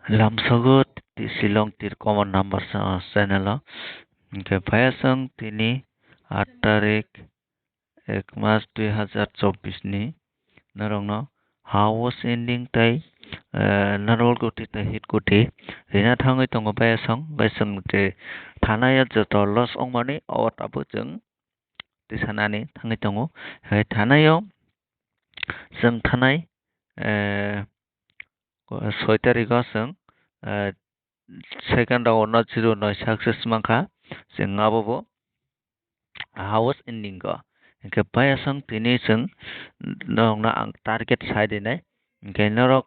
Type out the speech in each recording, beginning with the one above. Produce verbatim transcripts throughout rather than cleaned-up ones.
Lamsogo ti-, Shillong tir common number sa-, channel o. Hingke phaiyasong tini aat tarik ek mas dui hazar chobbish ni norokno house ending tei, eh, normal kuti tei hit kuti rina thangwi tongo phaiyasong. Hingke chwng je thanaya joto loss wngmani o tabuk chwng tisanani thangwi tongo. Hai thanaio chwng thanai, eh, soi tarigo chwng, eh, second round no zero noi success mankha, chwng abobo house ending o. Hingke phaiyasong tini chwng norokno ang target sai rinai. Hingke norok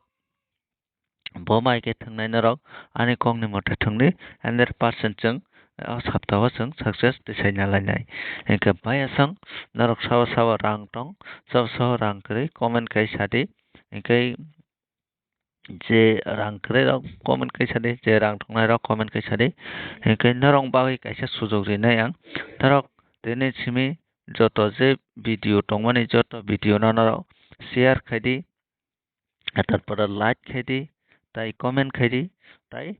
bo mai khe thwngnai norok ani kokni mote thwngdi, hundred percent chwng o saptao chwng success tisai nalainai. Hingke phaiyasong norok sabo sabo rang tong, sabo sabo rang kwrwi comment khai sadi. Hingke je rang kwrwi rok comment khai sadi, je rang tongnai rok comment khai sadi. Hingke norok bagwi kaisa sujok rinai ang. Norok tini simi joto je video tongmani joto video no norok share khaidi. Tarpore like khaidi, tai comment khaidi, tai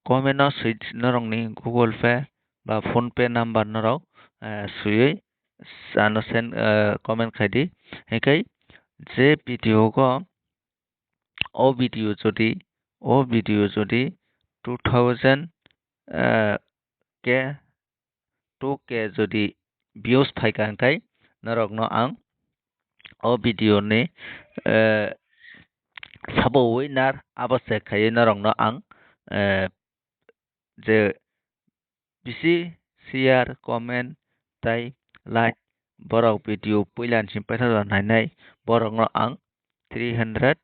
comment o swi norokni Google Pay ba PhonePe number norok, eh, swiwi ano send, eh, comment khaidi. Hingke je video go, o video jodi, o video jodi two thousand, eh, ke two K jodi views phaikha hingkhai norokno ang o video ni, eh, sabo winner abo check khaiwi norokno ang, eh, je bisi share, comment tei like borok video puila ni simi paithak jora nainai borokno ang three hundred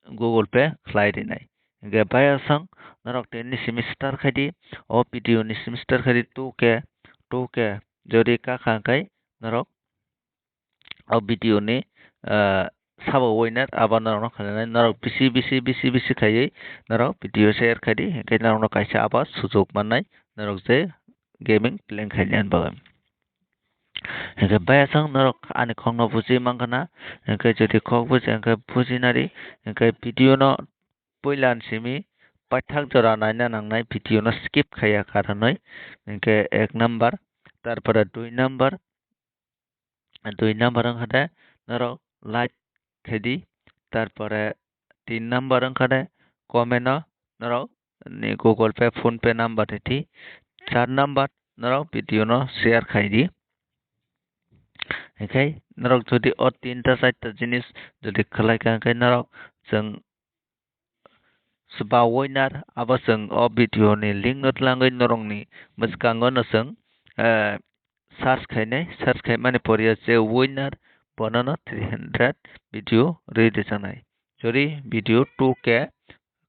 Google Pay khlai rinai. Hingke phaiyasong norok tini simi share khaidi, o video ni simi share khaidi two K, two K jodi kakha hingkhai norok o video ni, ah, sabo winner abo norokno khlainai, norok bisi, bisi, bisi, bisi khaiwi norok video share khaidi, hingke norokno kaisa abo sujok mannai, norok je gaming plan khainani bagwi. Hingke phaiyasong norok ani kokno buji mankha na, hingke jodi kok buji hingke bujinadi, hingke video no puila ni simi paithak jora naina nangnai, video no skip khaiya karonwi, hingke ek number, tarpore dui number, dui number wngkha de norok like khaidi, tarpore tin number wngkha de comment o norok ni Google Pay, PhonePe number ridi, char number norok video no share khaidi. Hingkhai norok jodi o tinta charta jinis jodi khlaikha hingkhai norok chwng swba winner abo chwng o video ni link no twlangwi norokni bwskango no chwng, eh, search khainai, search khaimani poriya je winner bonono three hundred video rwi rwjaknai. Jodi video two K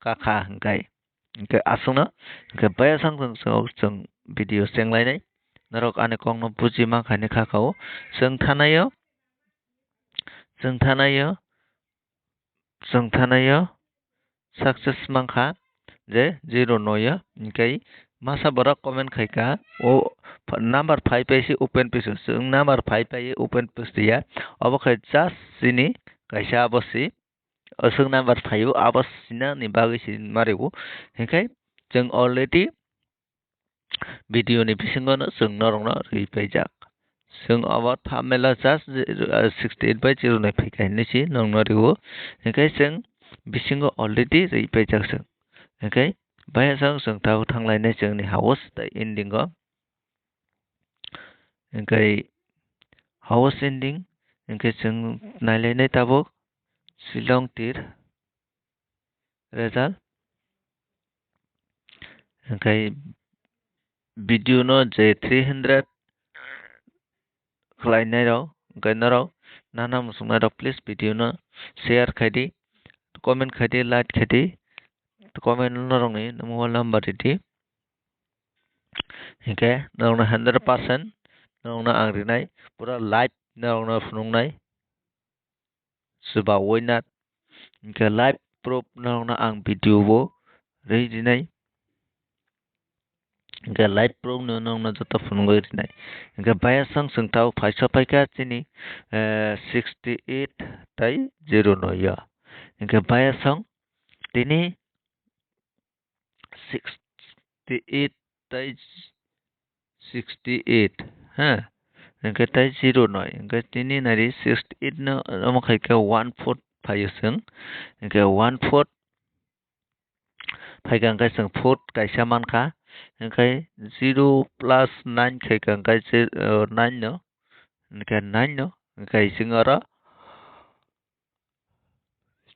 kakha hingkhai. Hingkhe aswkno, hingkhe bayasang chwng, chwng, chwng video chenglainai. Norok ani kokno buji mankha hinwi kha kha-o. Chwng thanaio, chwng thanaio, chwng thanaio success mankha je zero noyo. Hingkhe masa borok comment khaikha, o number phaipai se open piso. Chwng number phaipai open piso ya. Obo khe just chini kaisa abo si. Aswk number phaio, abo sinani bagwi se ma rwo. Hinkhe chwng already video ni bisingo no chwng norokno rwi paijak. Chwng abo thamela just, uh, sixty eight by zero nai phaikha hinwi se norokno rwo. Hinkhe chwng bisingo already rwi paijak chwng. Hinkhe bayasang chwng tabuk thanglainai chwngni house tei ending o. Hinkhe house ending, hinkhe chwng nailainai tabuk Shillong tir result. Hinkhe video no je three hundred khlainai rok, hinkhe norok nana muchungnai rok, please video no share khaidi, comment khaidi, like khaidi, comment norokni mobile number ridi. Hinkhe norokno hundred percent norokno ang rinai, pura live norokno phunuknai. Chuba winner. Hinkhe live proof norokno ang video bo rwi rinai. Hinkhe live proof no norokno joto phunugwi rinai. Hinkhe bayasang chwng tabuk phaisa phaikha chini, eh, sixty eight tei zero noyo. Hinkhe bayasang tini sixty eight tai sixty eight, ha, hwnkhe tai zero noi, hwnkhe tini nari sixty eight no omo khaikhe one fourth phaio chwng, hwnkhe one fourth phaikha hwnkhe chwng fourth kaisa mankha, hwnkhe zero plus nine khaikha hwnkhe je, uh, nine no, hwnkhe nine no, hwnkhe chwng oro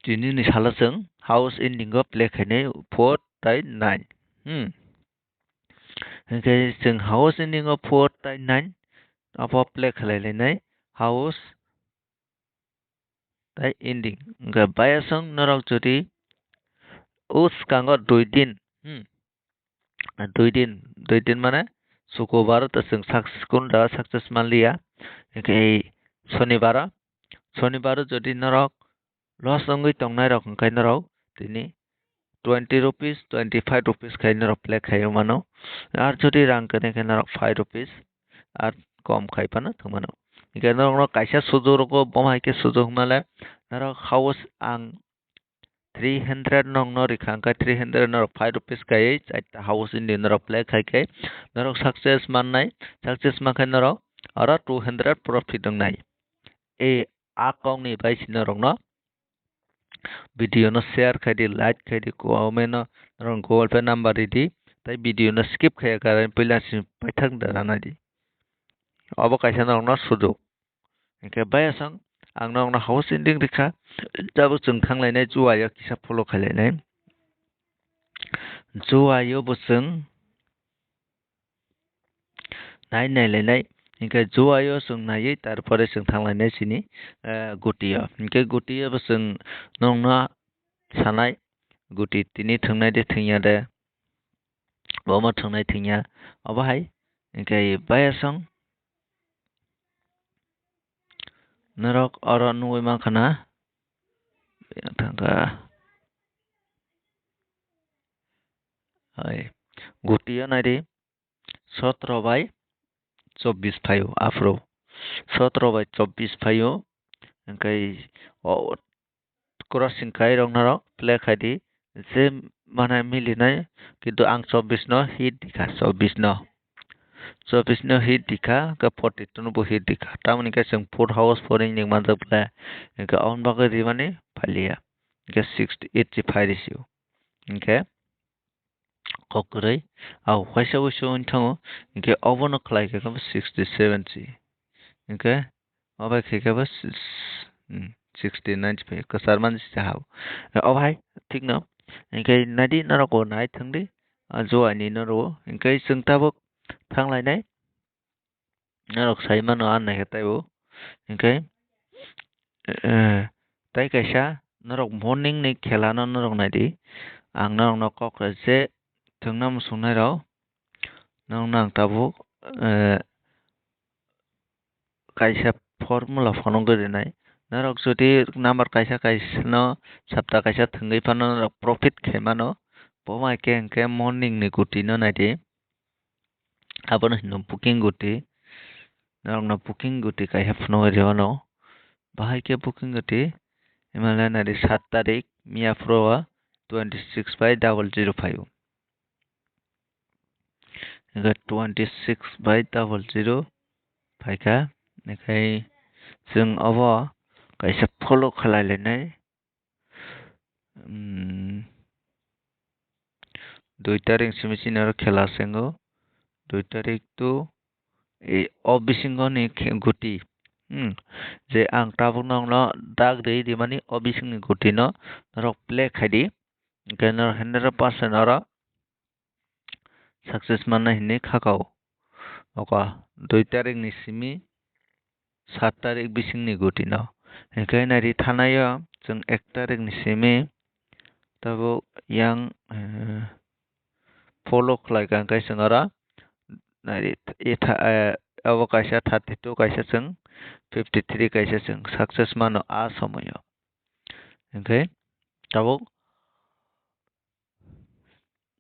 Tini ni salo chwng house ending o play khainai four tai nine. Hmm. Hwnkhe chwng house ending o four tai nine abo play khlai lainai house tai ending. Hwnkhe bayasong norok jodi o swkango dui din, hmm, dui din, dui din mane Sukubaro to chwng success, kun da success manliya. Hwnkhe ei Sonibaro, Sonibaro jodi norok loss wngwi tongnai rok hwnkhe norok tini twenty rupees, twenty five rupees khai norok play khai mano. Ar jodi rang kwrwi khe norok five rupees ar kom khai phano thwng mano. Hwnkhe norokno kaisa sujuk rogo, bo hai khe sujuk hwnmale norok house ang three hundred nokno rikha, hwnkhe three hundred norok five rupees kaiwi charta house ending norok play khai khe norok success mannai, success mankhe norok oro two hundred profit wngnai. E a kokni bai si norokno video no share khai di, like khai di, comment no norok Google Pay number ridi, tei video no skip khaiya karwi puila si paithak da ranai di. Obo kaisa norokno sujuk. Hwnkhe bayasong ang norokno house ending rikha, tabuk chwng thanglainai Juaio kisa follow khailainai. Juaio bo chwng nai nailainai, hwnkhe Juaio chwng naiwi tarpore chwng thanglainai chini, eh, Gutio. Hwnkhe Gutio bo chwng norokno sanai, Guti tini thwngnai de thwngya de. Bo ma thwngnai thwngya. Obo hai hwnkhe bayasong norok oro nugwi mankha na. Thangkha. Hai. Gutio naidi sotro bai chobbish phaio aphuru. Sotro bai chobbish phaio. Hwnkhe o crossing kai rok norok play khai di, je mane milinai, kintu ang chobbish no hit dikha, chobbish no, chobbish no hit dikha, hwnkhe forty two no bo hit dikha, tamoni khe chwng four house four ending manjak bwle, hwnkhe aboni bagwi rimani phailiya, hwnkhe sixty eight se phai rw sio, hwnkhe kok kwrwi, ah, waisa waisa wng thango, hwnkhe obono khlai khe sixty seven se, hwnkhe obo hai khe khe bo s-, s-, hmm, sixty nine se phai, kwchar mani se ha. Obo hai thik no, hwnkhe naidi norok bo nai thwng di, ah, Juaini norok bo, hwnkhe chwng tabuk thang lainai. Norok sai mano, ah, naikhe taibo. Hinkhe, eh, tai kaisa norok morning ni khela no norok naidi. Ang norokno kok rw je thwngna muchungnai rok. Norokno ang tabuk, eh, kaisa formula phano wngwi rwnai. Norok jodi number kaisa kaisa no sapta kaisa thwngwi phano norok profit khai mano. Bo hai khe hinkhe morning ni guti no naidi. Abono hino booking guti. Norokno booking guti kaisa phunugwi rw mano. Bahai khe booking guti. Himalayan ari saat tarik miya phuru o twenty six by double zero phaio. Hingkhe twenty six by double zero phaikha. Hingkhe chwng obo kaisa follow khlai lainai. Hmm. Dui tarik simi chini oro khela se wngo. Dui tarik to, e, o bisingo ni khe-, guti. Hmm. Je ang tabuk nokno dak rwi rimani o bisingni guti no norok play khai di. Hingkhe norok hundred percent oro success manna hinwi kha kha o. Oka dui tarik ni simi saat tarik bisingni guti no. Hingkhe nai ri thanai o chwng ek tarik ni simi tabuk yang, eh, follow khlai kha, hingkhe chwng oro nai ri itha, eh, abo kaisa thirty two, kaisa chwng fifty three, kaisa chwng success mano a somoio. Hingkhe tabuk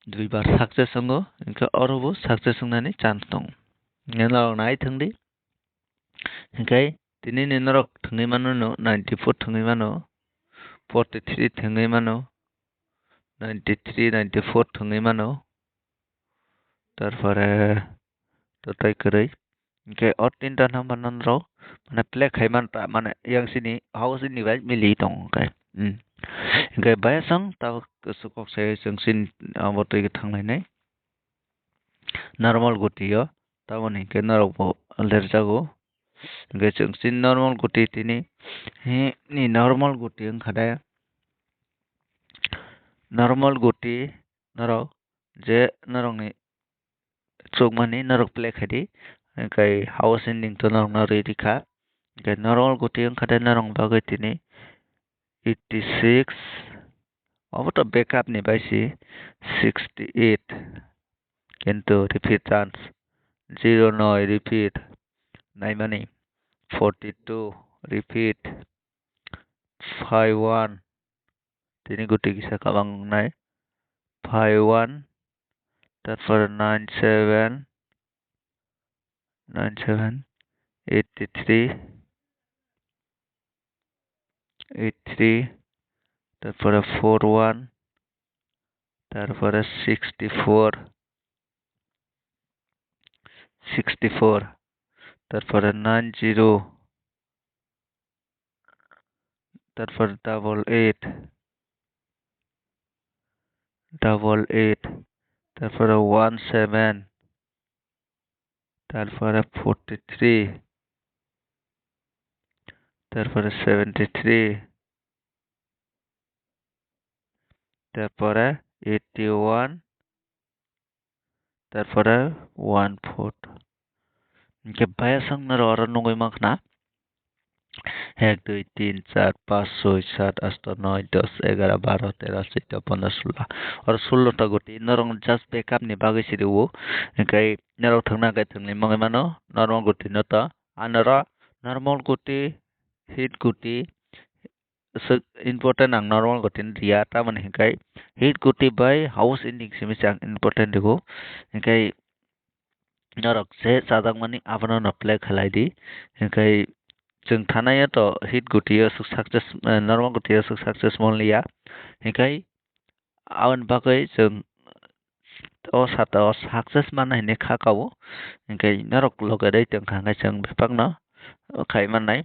duibar success wngo, hingkhe oro bo success wngnani chance tongo. Hingkhe norok nai thwng di. Hingkhe tini ni norok thwngwi mano no, ninety four thwngwi mano, forty three thwngwi mano, ninety three, ninety four thwngwi mano. Tarpore to tei kwrwi. Hinkhe o tinta number no norok mane play khai man ta, mane yang sini house ni bai mili tongo khe. Hmm. Hinkhe bayasang tabuk kwchwk kok sai chwng sini abo twi thanglai nai. Normal guti o, tamoni hinkhe norok bo lerjago. Hinkhe chwng sini normal guti tini, he, ni normal guti wngkha de. Normal guti norok je norokni chukmani norok play khai di. Hinkhe house ending to norokno ri rikha. Hinkhe normal guti wngkha de norokni bagwi tini eighty six. Obo to backup ni bai si sixty eight. Kintu repeat chance zero noi repeat. Naimani forty two repeat five one. Tini guti kisa kabang nai five one. Tarpore nine seven, nine seven, eighty three, eight three, tarpore four one, tarpore sixty four, sixty four, tarpore nine zero, tarpore double eight, double eight, tarpore one seven, tarpore forty three, tarpore seventy three, tarpore eighty one, tarpore one foot. Hinkhe bayasang norok oro nugwi mankha na. Ek, dui, tin, char, panch, soi, sat, asto, noi, dos, egaro, baro, tero, chuddo, pondro, sulo. Oro sulo ta guti norok just backup ni bagwi sidi o. Hinkhe norok thwngna hinkhe thwngwi mangwi mano normal guti no ta. Anoro normal guti, hit guti, swk important ang normal guti no riya, tamoni hinkhe hit guti bai house ending simi se ang important rigo. Hinkhe norok je chajakmani abono no play khlai di. Hinkhe chwng thanai o to hit guti o swk success, eh, normal guti o swk success manliya. Hinkhe aboni bagwi chwng o sata o success manna hinwi kha kao. Hinkhe norok loge rwi tongkha hinkhe chwng bebakno khai mannai.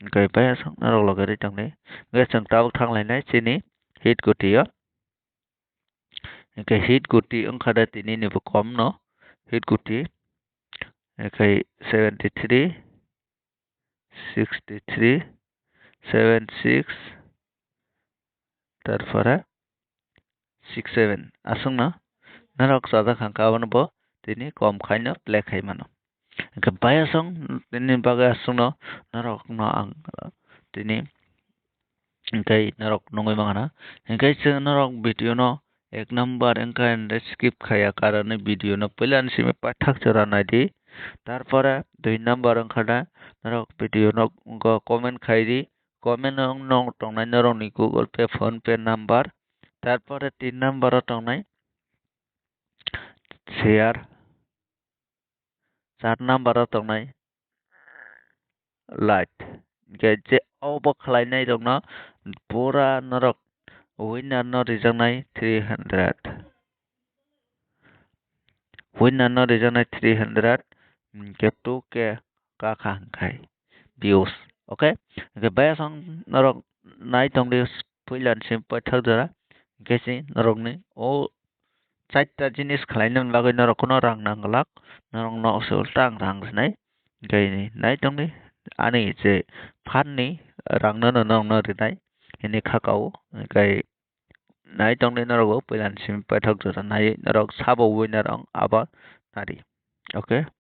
Hinkhe bayasang norok loge rwi tongdi. Hinkhe chwng tabuk thanglainai chini hit guti o. Hinkhe hit guti wngkha de tini ni bo kom no. Hit guti. Hinkhe seventy three, sixty three, seven six, tarpore six seven. Aswkno norok chajak kha, abono bo tini kom khaino play khai mano. Hinkhe bayasang tini bagwi aswkno norokno ang tini hinkhe norok nugwi mangana. Hinkhe chwng norok video no ek number wngkha hwnwi skip khaiya karwi video no puila ni simi paithak jora naidi. Tarpore dui number wngkha da norok video no comment khaidi. Comment o nong tongnai norokni Google Pay, PhonePe number. Tarpore tin number o tongnai share. Char number o tongnai like. Hinkhe je obo khlainai rokno pura norok winner no rijaknai three hundred. Winner no rijaknai three hundred, hinkhe two K kakha hinkhe views. Okay? Hinkhe bayasang norok nai tongdi puila ni simi paithak jora. Hinkhe se norokni o chaita jinis khlaina bagwi norok no rang nang glak, norok no se ulta ang rang rwnai. Hinkhe nai tongdi ani je phan ni rang no norok no rwnai hwnwi kha kao. Hinkhe nai tongdi norok o puila ni simi paithak jora nai norok sabo winner wng abo nari. Okay?